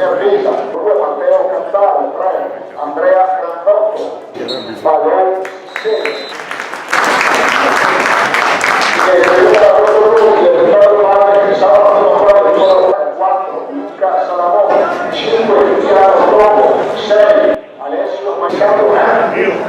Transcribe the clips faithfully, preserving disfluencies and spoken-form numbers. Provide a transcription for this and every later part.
Servisa, due Matteo Cattaro, tre Andrea Grandotto, Balon sei. E saluta proprio lui, il nostro padre che sabato non può ancora, quattro Luca Salamone, cinque Luciano Tronco, sei Alessio Machado, eh?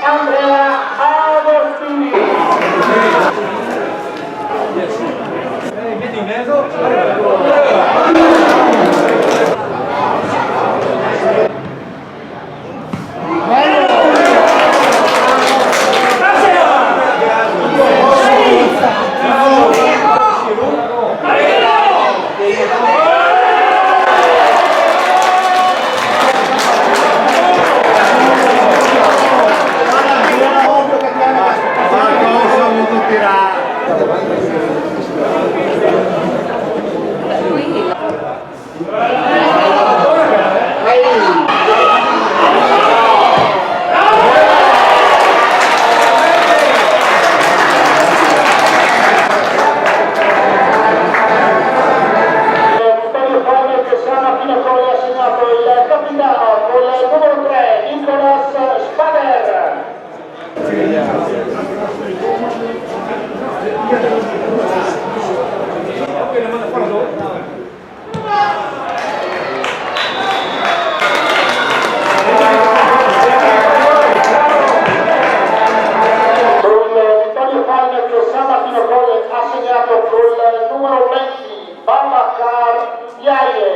Andrea Agostini. Vittorio Fabio che stamattina poi ha segnato il capitano col numero tre, Nicolas Spader. Con Vittorio Palmer che sabatino gol ha segnato col numero venti, Babacar Ndiaye.